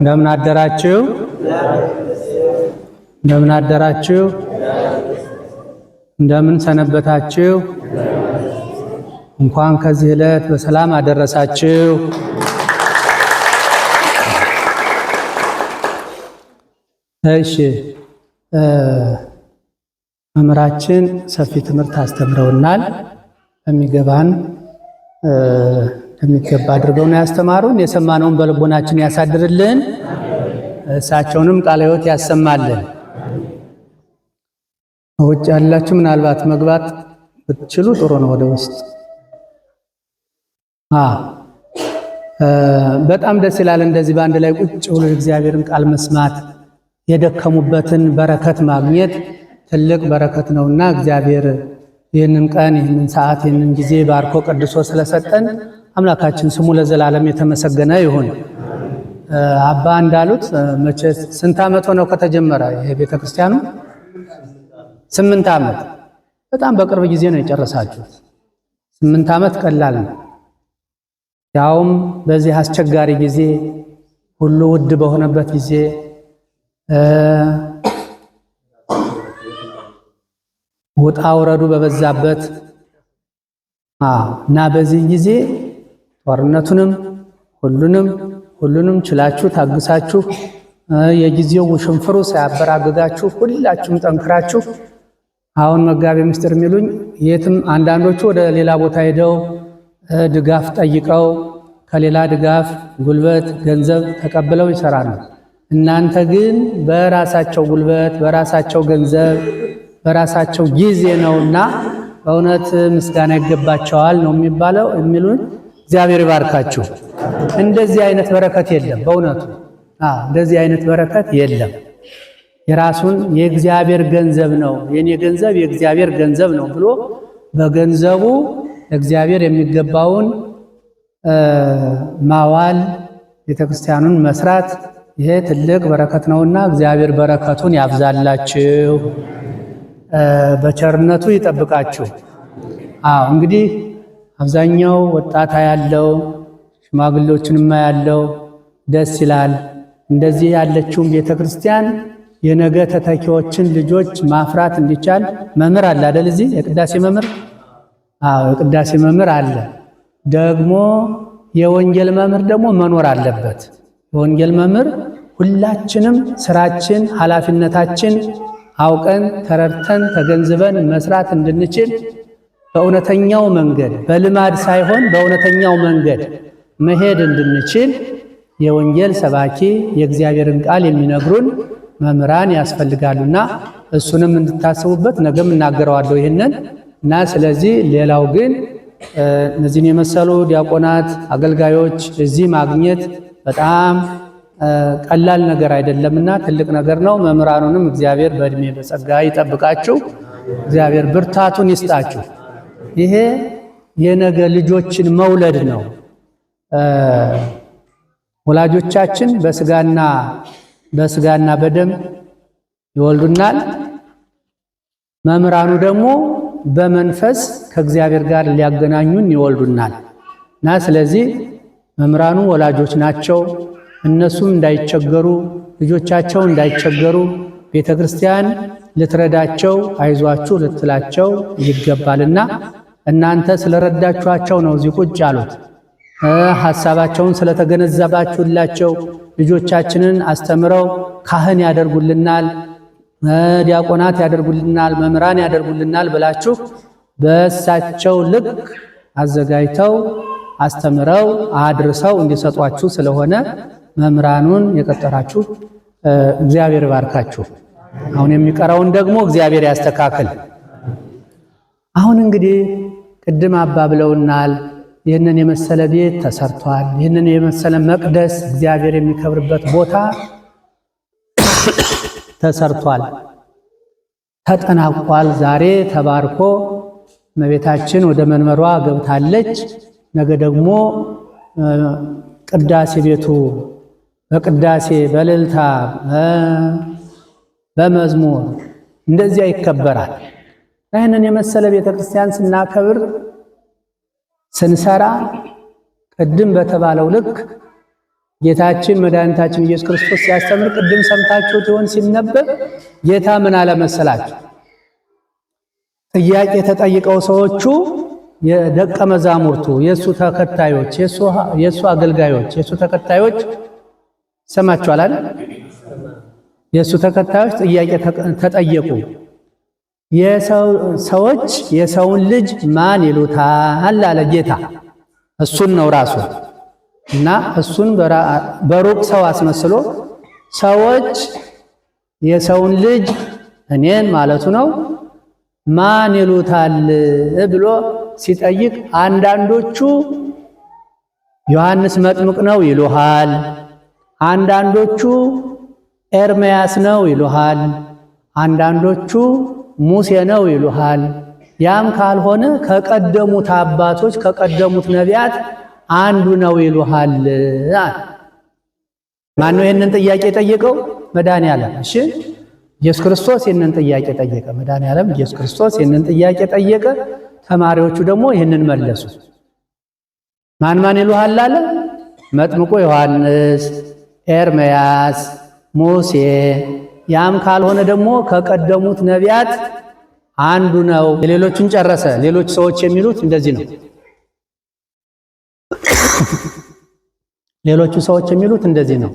እንደምን አደራችሁ? እንደምን አደራችሁ? እንደምን ሰነበታችሁ? እንኳን ከዚህ ዕለት በሰላም አደረሳችሁ። እሺ፣ መምህራችን ሰፊ ትምህርት አስተምረውናል። በሚገባን በሚገባ አድርገው ነው ያስተማሩን። የሰማነውን በልቦናችን ያሳድርልን፣ እሳቸውንም ቃለ ሕይወት ያሰማልን። ውጭ ያላችሁ ምናልባት መግባት ብትችሉ ጥሩ ነው፣ ወደ ውስጥ። በጣም ደስ ይላል። እንደዚህ በአንድ ላይ ቁጭ ብሎ የእግዚአብሔርን ቃል መስማት የደከሙበትን በረከት ማግኘት ትልቅ በረከት ነውና እግዚአብሔር ይህንን ቀን፣ ይህንን ሰዓት፣ ይህንን ጊዜ ባርኮ ቀድሶ ስለሰጠን አምላካችን ስሙ ለዘላለም የተመሰገነ ይሁን። አባ እንዳሉት መቼ ስንት ዓመት ሆነው ከተጀመረ ይሄ ቤተክርስቲያኑ? 8 ዓመት። በጣም በቅርብ ጊዜ ነው የጨረሳችሁት። 8 ዓመት ቀላል ነው። ያውም በዚህ አስቸጋሪ ጊዜ፣ ሁሉ ውድ በሆነበት ጊዜ፣ ውጣ ውረዱ በበዛበት እና በዚህ ጊዜ ጦርነቱንም ሁሉንም ሁሉንም ችላችሁ ታግሳችሁ የጊዜው ውሽንፍሩ ሳያበራግጋችሁ ሁላችሁም ጠንክራችሁ፣ አሁን መጋቤ ምስጢር የሚሉኝ የትም አንዳንዶቹ ወደ ሌላ ቦታ ሄደው ድጋፍ ጠይቀው ከሌላ ድጋፍ ጉልበት፣ ገንዘብ ተቀብለው ይሰራሉ። እናንተ ግን በራሳቸው ጉልበት፣ በራሳቸው ገንዘብ፣ በራሳቸው ጊዜ ነውና በእውነት ምስጋና ይገባቸዋል ነው የሚባለው የሚሉን። እግዚአብሔር ይባርካችሁ። እንደዚህ አይነት በረከት የለም በእውነቱ። አዎ፣ እንደዚህ አይነት በረከት የለም። የራሱን የእግዚአብሔር ገንዘብ ነው፣ የኔ ገንዘብ የእግዚአብሔር ገንዘብ ነው ብሎ በገንዘቡ ለእግዚአብሔር የሚገባውን ማዋል፣ ቤተክርስቲያኑን መስራት፣ ይሄ ትልቅ በረከት ነውና እግዚአብሔር በረከቱን ያብዛላችሁ፣ በቸርነቱ ይጠብቃችሁ። አዎ፣ እንግዲህ አብዛኛው ወጣታ ያለው፣ ሽማግሌዎችንማ ያለው ደስ ይላል። እንደዚህ ያለችውን ቤተክርስቲያን የነገ ተተኪዎችን ልጆች ማፍራት እንዲቻል መምህር አለ አይደል? እዚህ የቅዳሴ መምህር፣ አዎ፣ የቅዳሴ መምህር አለ። ደግሞ የወንጌል መምህር ደግሞ መኖር አለበት። የወንጌል መምህር ሁላችንም ስራችን፣ ኃላፊነታችን አውቀን፣ ተረድተን፣ ተገንዝበን መስራት እንድንችል፣ በእውነተኛው መንገድ፣ በልማድ ሳይሆን በእውነተኛው መንገድ መሄድ እንድንችል የወንጌል ሰባኪ፣ የእግዚአብሔርን ቃል የሚነግሩን መምህራን ያስፈልጋሉና እሱንም እንድታስቡበት ነገም እናገረዋለሁ ይህንን። እና ስለዚህ ሌላው ግን እነዚህን የመሰሉ ዲያቆናት፣ አገልጋዮች እዚህ ማግኘት በጣም ቀላል ነገር አይደለምና ትልቅ ነገር ነው። መምህራኑንም እግዚአብሔር በእድሜ በጸጋ ይጠብቃችሁ፣ እግዚአብሔር ብርታቱን ይስጣችሁ። ይሄ የነገ ልጆችን መውለድ ነው። ወላጆቻችን በስጋና በደም ይወልዱናል። መምህራኑ ደግሞ በመንፈስ ከእግዚአብሔር ጋር ሊያገናኙን ይወልዱናል። እና ስለዚህ መምህራኑ ወላጆች ናቸው። እነሱም እንዳይቸገሩ፣ ልጆቻቸው እንዳይቸገሩ ቤተክርስቲያን ልትረዳቸው፣ አይዟችሁ ልትላቸው ይገባልና እናንተ ስለረዳችኋቸው ነው እዚህ ቁጭ ያሉት። ሐሳባቸውን ስለተገነዘባችሁላቸው ልጆቻችንን አስተምረው ካህን ያደርጉልናል፣ ዲያቆናት ያደርጉልናል፣ መምህራን ያደርጉልናል ብላችሁ በእሳቸው ልክ አዘጋጅተው፣ አስተምረው፣ አድርሰው እንዲሰጧችሁ ስለሆነ መምህራኑን የቀጠራችሁ እግዚአብሔር ባርካችሁ። አሁን የሚቀረውን ደግሞ እግዚአብሔር ያስተካክል። አሁን እንግዲህ ቅድም አባ ብለውናል። ይህንን የመሰለ ቤት ተሰርቷል። ይህንን የመሰለ መቅደስ፣ እግዚአብሔር የሚከብርበት ቦታ ተሰርቷል፣ ተጠናቋል። ዛሬ ተባርኮ እመቤታችን ወደ መንበሯ ገብታለች። ነገ ደግሞ ቅዳሴ ቤቱ በቅዳሴ፣ በእልልታ፣ በመዝሙር እንደዚያ ይከበራል። ይህንን የመሰለ ቤተክርስቲያን ስናከብር፣ ስንሰራ ቅድም በተባለው ልክ ጌታችን መድኃኒታችን ኢየሱስ ክርስቶስ ሲያስተምር ቅድም ሰምታችሁት ይሆን ሲነበብ ጌታ ምን አለ መሰላችሁ? ጥያቄ ተጠይቀው ሰዎቹ የደቀ መዛሙርቱ የሱ ተከታዮች የሱ አገልጋዮች የሱ ተከታዮች ሰማችኋል አይደል? የሱ ተከታዮች ጥያቄ ተጠየቁ። ሰዎች የሰውን ልጅ ማን ይሉታል አለ ጌታ። እሱን ነው ራሱ እና እሱን በሩቅ ሰው አስመስሎ ሰዎች የሰውን ልጅ እኔን ማለቱ ነው ማን ይሉታል ብሎ ሲጠይቅ አንዳንዶቹ ዮሐንስ መጥምቅ ነው ይሉሃል፣ አንዳንዶቹ ኤርምያስ ነው ይሉሃል፣ አንዳንዶቹ ሙሴ ነው ይሉሃል። ያም ካልሆነ ከቀደሙት አባቶች ከቀደሙት ነቢያት አንዱ ነው ይሉሃል። ማን ነው ይህንን ጥያቄ ጠየቀው? መድኃኔዓለም። እሺ ኢየሱስ ክርስቶስ ይህንን ጥያቄ ጠየቀ። መድኃኔዓለም ኢየሱስ ክርስቶስ ይህንን ጥያቄ ጠየቀ። ተማሪዎቹ ደግሞ ይህንን መለሱ። ማን ማን ይሉሃል አለ? መጥምቁ ዮሐንስ፣ ኤርምያስ፣ ሙሴ፣ ያም ካልሆነ ደግሞ ከቀደሙት ነቢያት አንዱ ነው። ሌሎቹን ጨረሰ። ሌሎች ሰዎች የሚሉት እንደዚህ ነው። ሌሎቹ ሰዎች የሚሉት እንደዚህ ነው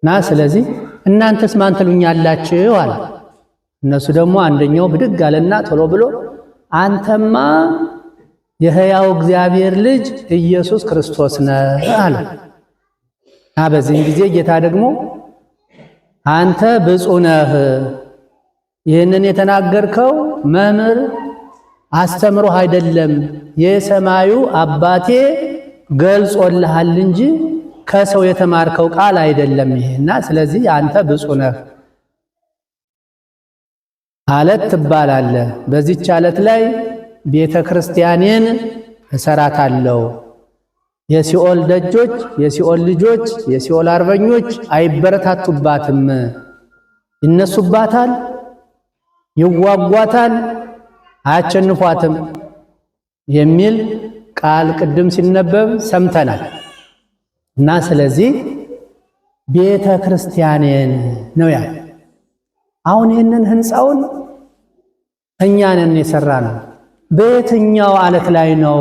እና ስለዚህ እናንተስ ማን ትሉኛላችሁ አለ። እነሱ ደግሞ አንደኛው ብድግ አለና ቶሎ ብሎ አንተማ የሕያው እግዚአብሔር ልጅ ኢየሱስ ክርስቶስ ነህ አለ። እና በዚህን ጊዜ ጌታ ደግሞ አንተ ብፁዕ ነህ፣ ይህንን የተናገርከው መምህር አስተምሮህ አይደለም የሰማዩ አባቴ ገልጾልሃል እንጂ ከሰው የተማርከው ቃል አይደለም ይሄና፣ ስለዚህ አንተ ብፁዕ ነህ፣ አለት ትባላለህ። በዚች አለት ላይ ቤተ ክርስቲያኔን እሰራታለሁ። የሲኦል ደጆች፣ የሲኦል ልጆች፣ የሲኦል አርበኞች አይበረታቱባትም። ይነሱባታል፣ ይዋጓታል፣ አያቸንፏትም የሚል ቃል ቅድም ሲነበብ ሰምተናል። እና ስለዚህ ቤተ ክርስቲያኔን ነው ያ። አሁን ይህንን ህንፃውን እኛ ነን የሰራ ነው። በየትኛው አለት ላይ ነው?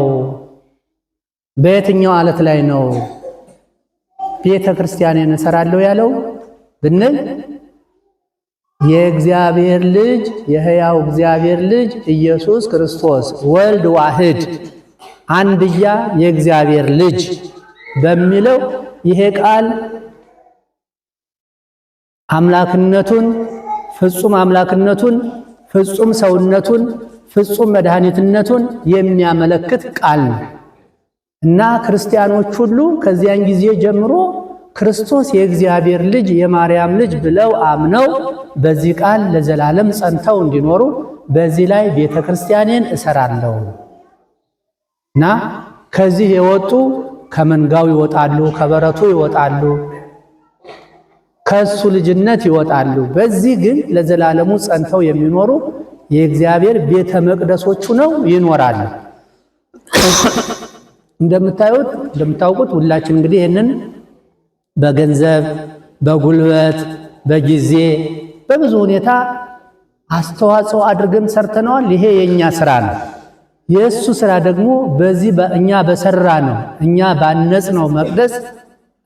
በየትኛው አለት ላይ ነው ቤተ ክርስቲያኔን እሰራለሁ ያለው ብንል የእግዚአብሔር ልጅ የሕያው እግዚአብሔር ልጅ ኢየሱስ ክርስቶስ ወልድ ዋህድ አንድያ የእግዚአብሔር ልጅ በሚለው ይሄ ቃል አምላክነቱን ፍጹም አምላክነቱን ፍጹም ሰውነቱን ፍጹም መድኃኒትነቱን የሚያመለክት ቃል ነው እና ክርስቲያኖች ሁሉ ከዚያን ጊዜ ጀምሮ ክርስቶስ የእግዚአብሔር ልጅ የማርያም ልጅ ብለው አምነው በዚህ ቃል ለዘላለም ጸንተው እንዲኖሩ በዚህ ላይ ቤተ ክርስቲያኔን እሰራለሁ እና ከዚህ የወጡ ከመንጋው ይወጣሉ፣ ከበረቱ ይወጣሉ፣ ከሱ ልጅነት ይወጣሉ። በዚህ ግን ለዘላለሙ ጸንተው የሚኖሩ የእግዚአብሔር ቤተ መቅደሶቹ ነው ይኖራሉ። እንደምታዩት እንደምታውቁት ሁላችን እንግዲህ ይህንን በገንዘብ በጉልበት በጊዜ በብዙ ሁኔታ አስተዋጽኦ አድርገን ሰርተነዋል። ይሄ የኛ ስራ ነው። የእሱ ስራ ደግሞ በዚህ እኛ በሰራ ነው እኛ ባነጽ ነው መቅደስ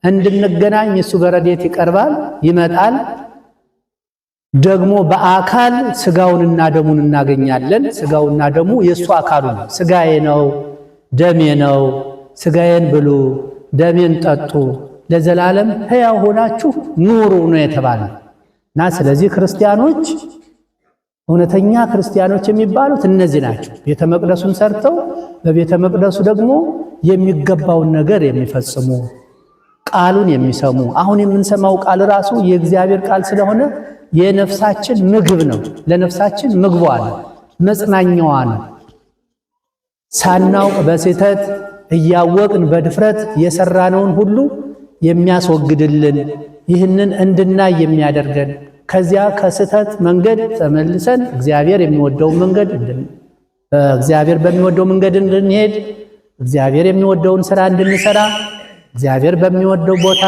እንድንገናኝ እሱ በረድኤት ይቀርባል፣ ይመጣል። ደግሞ በአካል ስጋውንና ደሙን እናገኛለን። ስጋውና ደሙ የእሱ አካሉ ነው። ስጋዬ ነው ደሜ ነው፣ ስጋዬን ብሉ ደሜን ጠጡ ለዘላለም ሕያው ሆናችሁ ኑሩ ነው የተባለ እና ስለዚህ ክርስቲያኖች እውነተኛ ክርስቲያኖች የሚባሉት እነዚህ ናቸው። ቤተ መቅደሱን ሰርተው በቤተ መቅደሱ ደግሞ የሚገባውን ነገር የሚፈጽሙ ቃሉን የሚሰሙ። አሁን የምንሰማው ቃል ራሱ የእግዚአብሔር ቃል ስለሆነ የነፍሳችን ምግብ ነው። ለነፍሳችን ምግቧ ነው፣ መጽናኛዋ ነው። ሳናውቅ በስህተት እያወቅን በድፍረት የሰራነውን ሁሉ የሚያስወግድልን ይህንን እንድናይ የሚያደርገን ከዚያ ከስህተት መንገድ ተመልሰን እግዚአብሔር የሚወደውን መንገድ እግዚአብሔር በሚወደው መንገድ እንድንሄድ እግዚአብሔር የሚወደውን ስራ እንድንሰራ እግዚአብሔር በሚወደው ቦታ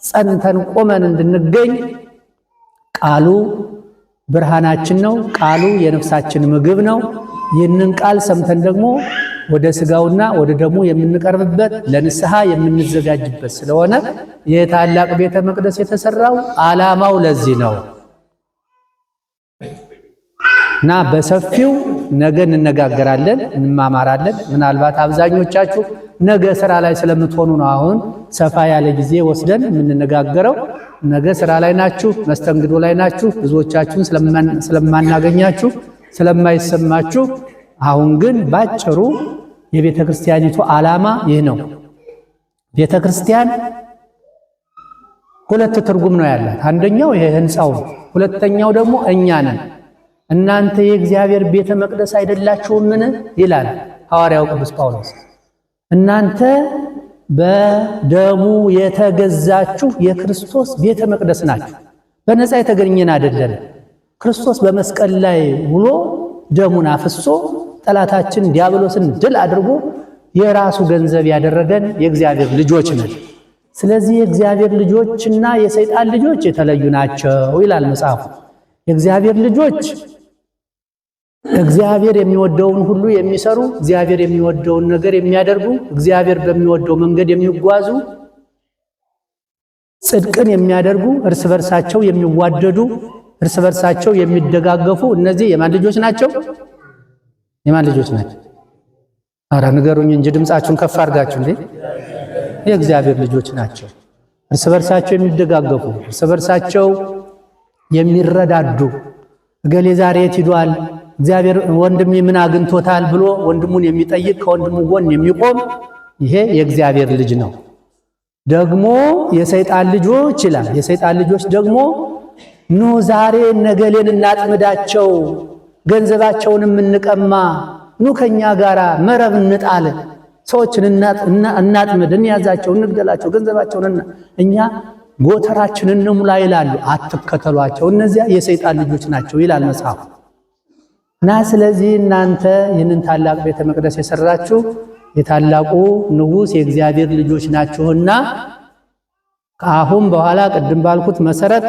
ጸንተን ቆመን እንድንገኝ ቃሉ ብርሃናችን ነው። ቃሉ የነፍሳችን ምግብ ነው። ይህንን ቃል ሰምተን ደግሞ ወደ ስጋውና ወደ ደሙ የምንቀርብበት ለንስሐ የምንዘጋጅበት ስለሆነ የታላቅ ቤተ መቅደስ የተሰራው ዓላማው ለዚህ ነው እና በሰፊው ነገ እንነጋገራለን፣ እንማማራለን። ምናልባት አብዛኞቻችሁ ነገ ስራ ላይ ስለምትሆኑ ነው አሁን ሰፋ ያለ ጊዜ ወስደን የምንነጋገረው። ነገ ስራ ላይ ናችሁ፣ መስተንግዶ ላይ ናችሁ። ብዙዎቻችሁን ስለማናገኛችሁ ስለማይሰማችሁ፣ አሁን ግን ባጭሩ የቤተ ክርስቲያኒቱ ዓላማ ይህ ነው። ቤተ ክርስቲያን ሁለት ትርጉም ነው ያላት። አንደኛው ይሄ ህንፃው ነው። ሁለተኛው ደግሞ እኛ ነን። እናንተ የእግዚአብሔር ቤተ መቅደስ አይደላችሁምን? ይላል ሐዋርያው ቅዱስ ጳውሎስ። እናንተ በደሙ የተገዛችሁ የክርስቶስ ቤተ መቅደስ ናችሁ። በነፃ የተገኘን አይደለን። ክርስቶስ በመስቀል ላይ ውሎ ደሙን አፍሶ ጠላታችን ዲያብሎስን ድል አድርጎ የራሱ ገንዘብ ያደረገን የእግዚአብሔር ልጆች ነን። ስለዚህ የእግዚአብሔር ልጆችና የሰይጣን ልጆች የተለዩ ናቸው ይላል መጽሐፉ። የእግዚአብሔር ልጆች እግዚአብሔር የሚወደውን ሁሉ የሚሰሩ፣ እግዚአብሔር የሚወደውን ነገር የሚያደርጉ፣ እግዚአብሔር በሚወደው መንገድ የሚጓዙ፣ ጽድቅን የሚያደርጉ፣ እርስ በርሳቸው የሚዋደዱ፣ እርስ በርሳቸው የሚደጋገፉ እነዚህ የማን ልጆች ናቸው? የማን ልጆች ናቸው? አረ ንገሩኝ እንጂ ድምፃችሁን ከፍ አድርጋችሁ እንዴ! የእግዚአብሔር ልጆች ናቸው። እርስ በርሳቸው የሚደጋገፉ፣ እርስ በርሳቸው የሚረዳዱ፣ እገሌ ዛሬ የት ሂዷል፣ እግዚአብሔር ወንድሜ ምን አግኝቶታል ብሎ ወንድሙን የሚጠይቅ ከወንድሙ ጎን የሚቆም ይሄ የእግዚአብሔር ልጅ ነው። ደግሞ የሰይጣን ልጆች ይላል። የሰይጣን ልጆች ደግሞ ኑ ዛሬ ነገሌን እናጥምዳቸው፣ ገንዘባቸውንም እንቀማ፣ ኑ ከኛ ጋራ መረብ እንጣል፣ ሰዎችን እናጥምድ፣ እንያዛቸው፣ እንግደላቸው፣ ገንዘባቸውን እኛ ጎተራችንን እንሙላ ይላሉ። አትከተሏቸው፣ እነዚያ የሰይጣን ልጆች ናቸው ይላል መጽሐፉ። እና ስለዚህ እናንተ ይህንን ታላቅ ቤተ መቅደስ የሰራችሁ የታላቁ ንጉሥ የእግዚአብሔር ልጆች ናችሁና ከአሁን በኋላ ቅድም ባልኩት መሰረት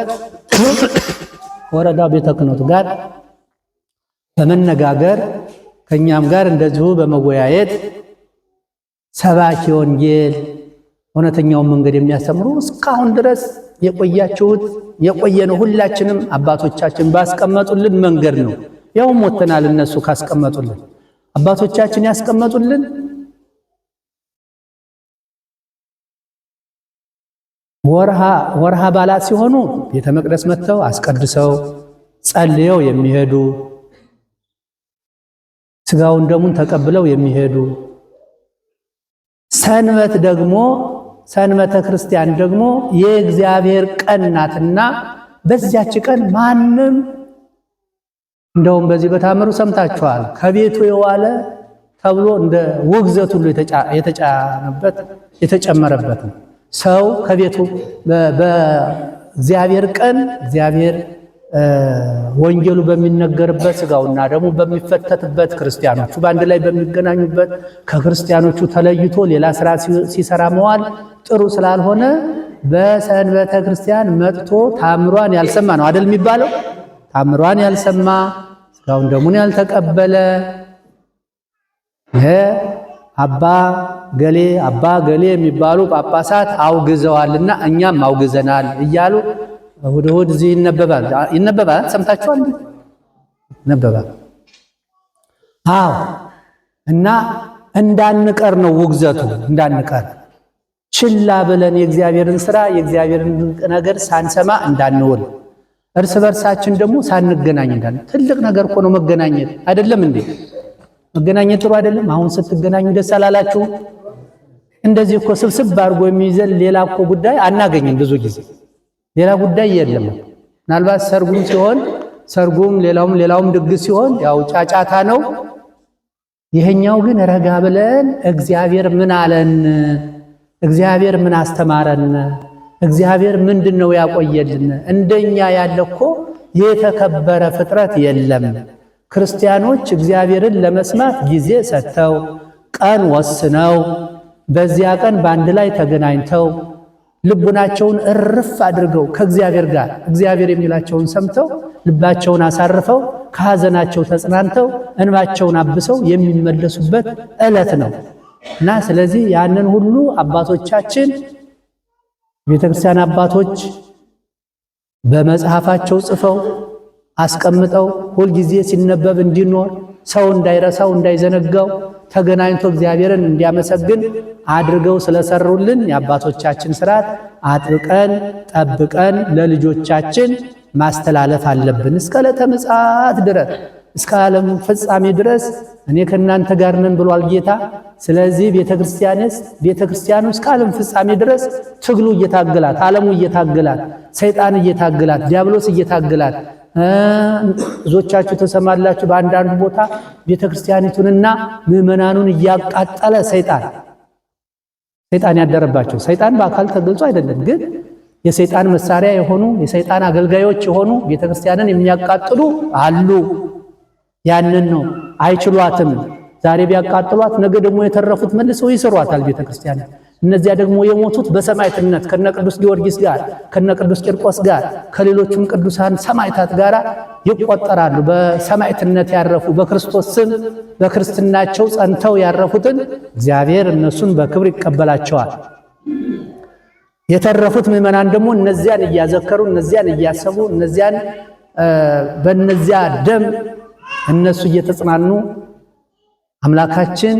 ወረዳው ቤተ ክህነቱ ጋር በመነጋገር ከኛም ጋር እንደዚሁ በመወያየት ሰባኪ ወንጌል እውነተኛውን መንገድ የሚያስተምሩ እስካሁን ድረስ የቆያችሁት የቆየነው ሁላችንም አባቶቻችን ባስቀመጡልን መንገድ ነው። ያው ሞተናል። እነሱ ካስቀመጡልን አባቶቻችን ያስቀመጡልን ወርሃ በዓላት ሲሆኑ ቤተ መቅደስ መጥተው አስቀድሰው ጸልየው የሚሄዱ፣ ስጋውን ደሙን ተቀብለው የሚሄዱ፣ ሰንበት ደግሞ ሰንበተ ክርስቲያን ደግሞ የእግዚአብሔር ቀን ናትና በዚያች ቀን ማንም እንደውም በዚህ በታምሩ ሰምታችኋል። ከቤቱ የዋለ ተብሎ እንደ ውግዘት ሁሉ የተጫነበት የተጨመረበት ነው። ሰው ከቤቱ በእግዚአብሔር ቀን እግዚአብሔር ወንጌሉ በሚነገርበት ስጋውና ደግሞ በሚፈተትበት ክርስቲያኖቹ በአንድ ላይ በሚገናኙበት ከክርስቲያኖቹ ተለይቶ ሌላ ስራ ሲሰራ መዋል ጥሩ ስላልሆነ በሰንበተ ክርስቲያን መጥቶ ታምሯን ያልሰማ ነው አይደል የሚባለው? ታምሯን ያልሰማ ስጋውን ደሙን ያልተቀበለ ይሄ አባ ገሌ አባ ገሌ የሚባሉ ጳጳሳት አውግዘዋልና እኛም አውግዘናል እያሉ እሑድ እሑድ እዚህ ይነበባል ይነበባል። ሰምታችኋል? ይነበባል። አዎ። እና እንዳንቀር ነው ውግዘቱ፣ እንዳንቀር ችላ ብለን የእግዚአብሔርን ስራ የእግዚአብሔርን ነገር ሳንሰማ እንዳንውል፣ እርስ በርሳችን ደግሞ ሳንገናኝ እንዳን ትልቅ ነገር እኮ ነው መገናኘት። አይደለም እንዴ? መገናኘት ጥሩ አይደለም? አሁን ስትገናኙ ደስ አላላችሁ? እንደዚህ እኮ ስብስብ አድርጎ የሚይዘን ሌላ እኮ ጉዳይ አናገኝም። ብዙ ጊዜ ሌላ ጉዳይ የለም። ምናልባት ሰርጉም ሲሆን ሰርጉም ሌላውም ሌላውም ድግስ ሲሆን ያው ጫጫታ ነው። ይሄኛው ግን ረጋ ብለን እግዚአብሔር ምን አለን፣ እግዚአብሔር ምን አስተማረን፣ እግዚአብሔር ምንድን ነው ያቆየልን? እንደኛ ያለ እኮ የተከበረ ፍጥረት የለም። ክርስቲያኖች እግዚአብሔርን ለመስማት ጊዜ ሰጥተው ቀን ወስነው በዚያ ቀን በአንድ ላይ ተገናኝተው ልቡናቸውን እርፍ አድርገው ከእግዚአብሔር ጋር እግዚአብሔር የሚላቸውን ሰምተው ልባቸውን አሳርፈው ከሐዘናቸው ተጽናንተው እንባቸውን አብሰው የሚመለሱበት ዕለት ነው እና ስለዚህ ያንን ሁሉ አባቶቻችን ቤተክርስቲያን አባቶች በመጽሐፋቸው ጽፈው አስቀምጠው ሁልጊዜ ሲነበብ እንዲኖር ሰው እንዳይረሳው እንዳይዘነጋው ተገናኝቶ እግዚአብሔርን እንዲያመሰግን አድርገው ስለሰሩልን የአባቶቻችን ስርዓት አጥብቀን ጠብቀን ለልጆቻችን ማስተላለፍ አለብን። እስከ ዕለተ ምጽአት ድረስ እስከ ዓለም ፍጻሜ ድረስ እኔ ከእናንተ ጋር ነን ብሏል ጌታ። ስለዚህ ቤተክርስቲያኑ እስከ ዓለም ፍጻሜ ድረስ ትግሉ እየታገላት፣ ዓለሙ እየታገላት፣ ሰይጣን እየታገላት፣ ዲያብሎስ እየታገላት ብዙዎቻችሁ ተሰማላችሁ። በአንዳንዱ ቦታ ቤተክርስቲያኒቱንና ምዕመናኑን እያቃጠለ ሰይጣን ሰይጣን ያደረባቸው ሰይጣን በአካል ተገልጾ አይደለም፣ ግን የሰይጣን መሳሪያ የሆኑ የሰይጣን አገልጋዮች የሆኑ ቤተክርስቲያንን የሚያቃጥሉ አሉ። ያንን ነው አይችሏትም። ዛሬ ቢያቃጥሏት ነገ ደግሞ የተረፉት መልሰው ይሰሯታል ቤተክርስቲያንን። እነዚያ ደግሞ የሞቱት በሰማዕትነት ከነ ቅዱስ ጊዮርጊስ ጋር ከነ ቅዱስ ቂርቆስ ጋር ከሌሎቹም ቅዱሳን ሰማዕታት ጋር ይቆጠራሉ። በሰማዕትነት ያረፉ በክርስቶስ ስም በክርስትናቸው ጸንተው ያረፉትን እግዚአብሔር እነሱን በክብር ይቀበላቸዋል። የተረፉት ምዕመናን ደግሞ እነዚያን እያዘከሩ እነዚያን እያሰቡ እነዚያን በእነዚያ ደም እነሱ እየተጽናኑ አምላካችን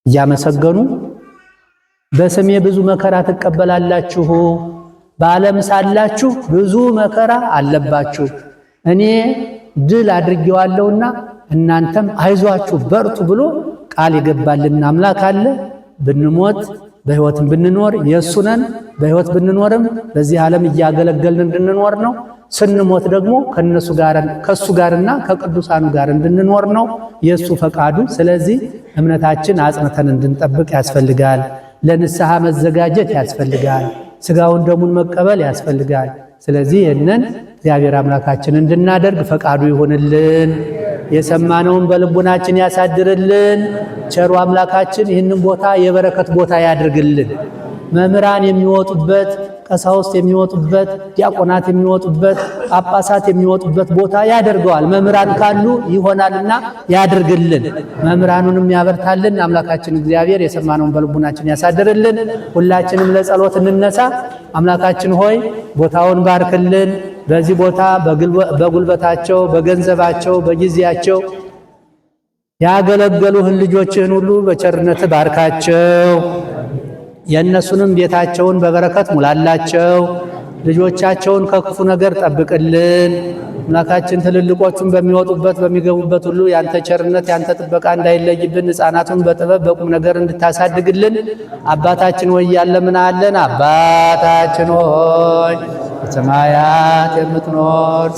እያመሰገኑ በስሜ ብዙ መከራ ትቀበላላችሁ፣ በዓለም ሳላችሁ ብዙ መከራ አለባችሁ፣ እኔ ድል አድርጌዋለሁና እናንተም አይዟችሁ በርቱ ብሎ ቃል የገባልን አምላክ አለ። ብንሞት በሕይወትም ብንኖር የእሱ ነን። በሕይወት ብንኖርም በዚህ ዓለም እያገለገልን እንድንኖር ነው። ስንሞት ደግሞ ከነሱ ጋር ከሱ ጋርና ከቅዱሳኑ ጋር እንድንኖር ነው የእሱ ፈቃዱ። ስለዚህ እምነታችን አጽንተን እንድንጠብቅ ያስፈልጋል። ለንስሐ መዘጋጀት ያስፈልጋል። ስጋውን ደሙን መቀበል ያስፈልጋል። ስለዚህ ይህንን እግዚአብሔር አምላካችን እንድናደርግ ፈቃዱ ይሁንልን። የሰማነውን በልቡናችን ያሳድርልን። ቸሩ አምላካችን ይህንን ቦታ የበረከት ቦታ ያድርግልን። መምህራን የሚወጡበት፣ ቀሳውስት የሚወጡበት፣ ዲያቆናት የሚወጡበት፣ ጳጳሳት የሚወጡበት ቦታ ያደርገዋል። መምህራን ካሉ ይሆናልና ያድርግልን። መምህራኑንም ያበርታልን። አምላካችን እግዚአብሔር የሰማነውን በልቡናችን ያሳድርልን። ሁላችንም ለጸሎት እንነሳ። አምላካችን ሆይ ቦታውን ባርክልን። በዚህ ቦታ በጉልበታቸው፣ በገንዘባቸው፣ በጊዜያቸው ያገለገሉህን ልጆችህን ሁሉ በቸርነት ባርካቸው። የእነሱንም ቤታቸውን በበረከት ሙላላቸው። ልጆቻቸውን ከክፉ ነገር ጠብቅልን። አምላካችን ትልልቆቹን በሚወጡበት በሚገቡበት ሁሉ ያንተ ቸርነት ያንተ ጥበቃ እንዳይለይብን ሕፃናቱን በጥበብ በቁም ነገር እንድታሳድግልን አባታችን ሆይ ያለምናለን። አባታችን ሆይ በሰማያት የምትኖር